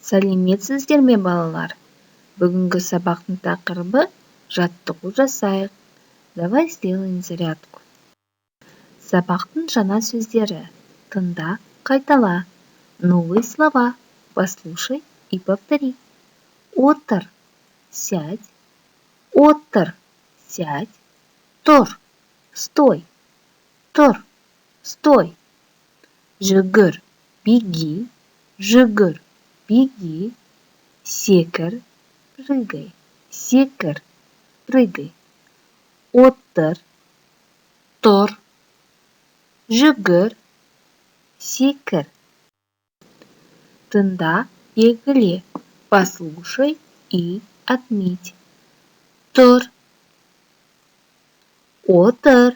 Сәлеметсіздер ме, балалар! Бүгінгі сабақтың тақырыбы: жаттығу жасайық. Давай сделаем зарядку. Сабақтың жаңа сөздері: тыңда, қайтала. Новые слова: послушай и повтори. Отыр — сядь, отыр — сядь, тұр — стой, тұр — стой, жүгір — беги, жүгір — беги, секір — прыгай, секір — прыгай. Отыр, тұр, жүгір, секір. Тыңда, белгіле. Послушай и отметь. Тұр, отыр,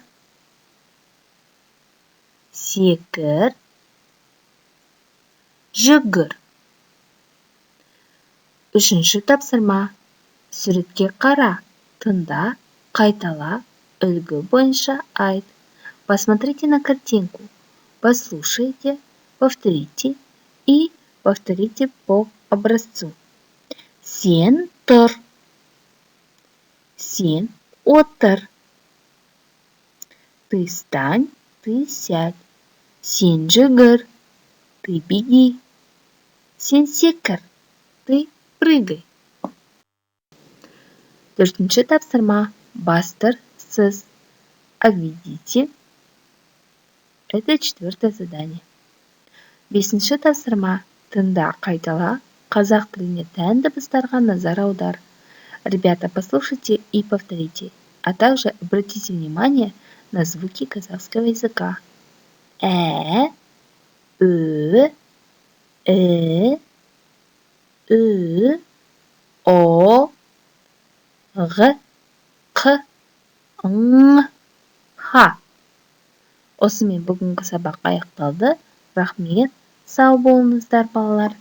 секір, жүгір. Үшінші тапсырма: суретке қара, тыңда, қайтала, үлгі бойынша айт. Посмотрите на картинку, послушайте, повторите и повторите по образцу. Сен тұр, сен отыр. Ты встань, ты сядь. Сен жүгір — ты беги. Сен секір — ты прыгай. Төртінші тапсырма: бастыр, сыз. Обведите. Это четвертое задание. Бесінші тапсырма: тыңда, қайтала, қазақ тіліне тән дыбыстарға назар аудар. Ребята, послушайте и повторите, а также обратите внимание на звуки казахского языка: ә, ө, і, ү, о, ғ, қ, ң, һ. Осымен бүгінгі сабақ аяқталды. Рахмет, сау болыңыздар, балалар!